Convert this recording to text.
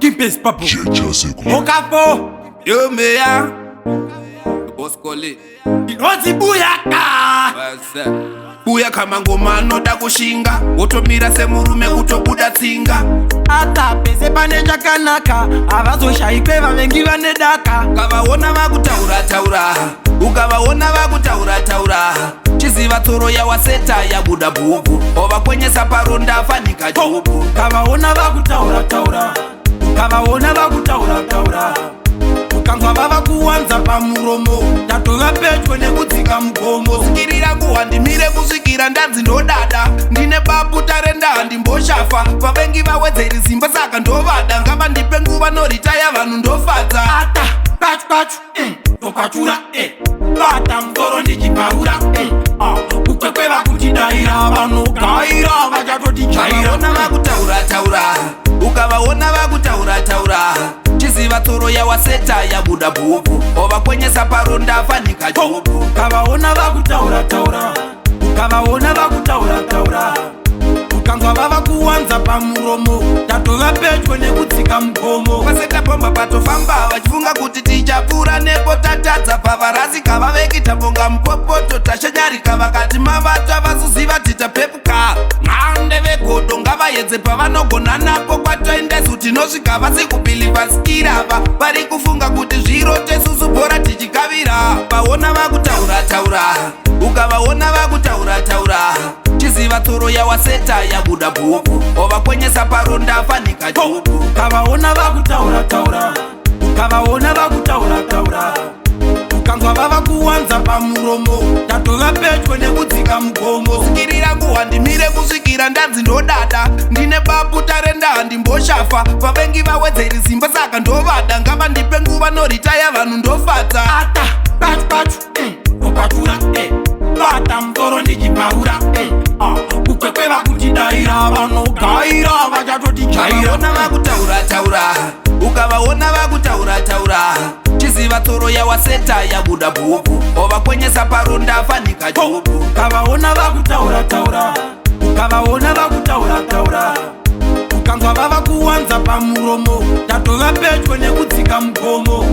Kimpes papo. Jejazeko. Okapo. Yomeya Boscoli Inonzi buyaka. Uya kamangoma anoda kushinga, wotomira semurume kutobuda tsinga. Ata pese pane chakanaka havazoshayikwe vavengi vane daka. Ukavaona vakutaura taura, ukavaona vakutaura taura, chiziva tsoro yawaseta yabuda bhubhu, ovakwenyesa paronda fanika jubhu. Ukavaona vakutaura taura, ukavaona vakutaura taura, ukanzwa vava kuwanza pamuromo, tatova pedyo nekudzika mugomo. Sikirira kuhandimire kusvikira ndanzi ndodada, ndine bapu tarenda handimboshafa, vavengi vawedzeri simba saka ndovada, ngavandipe nguva noritaya vanhu ndofadza. Ata kwachu kwachu, tokwachura, bata musoro ndichiparura, ah, kukwekweva kutidaira vanogaira vachatotijaira. Ukavaona vakutaura taura, ukavaona vakutaura taura, chiziva tsoro yawaseta yabuda bhubhu, ovakwenyesa paronda fanika jubhu. Ukavaona vakutaura taura, ukavaona vakutaura taura, ukanzwa vava kuwanza pamuromo, tatova pedyo nekudzika mugomo. Paseta pomba patofamba vachifunga kuti tichapfuura nepo, tatadza pavarasika vaveki tabonga mupopoto tashanyarika, vakati mavata vazuziva titapepuka mhande vegodo ngavayedze pavanogona napo, kwatoendesu tinosvika vasikubhilivha skirava vari kufunga kuti zviro tesusu bhora tichikavira. Vaona vakutaura taura, ukavaona vakutaura taura, chiziva tsoro yawaseta yabuda bhubhu, ovakwenyesa paronda fanika jubhu. Ukavaona vakutaura taura, ukavaona vakutaura taura, ukanzwa vava kuwanza pamuromo, tatova pedyo nekudzika mugomo. Sikirira kuhandimire kusvikira ndanzi ndodada, ndine bapu tarenda handimboshafa, vavengi vawedzeri simba saka ndovada, ngavandipe nguva noritaya vanhu ndofadza. Ata kwachu kwachu, tokwachura, bata musoro ndichiparura, ah, kukwekweva kutidaira vanogaira vachatotijaira. Ukavaona vakutaura taura, ukavaona vakutaura taura, chiziva tsoro yawaseta yabuda bhubhu, ovakwenyesa paronda fanika jubhu. Ukavaona vakutaura taura, ukavaona vakutaura taura, ukanzwa vava kuwanza pamuromo, tatova pedyo nekudzika mugomo.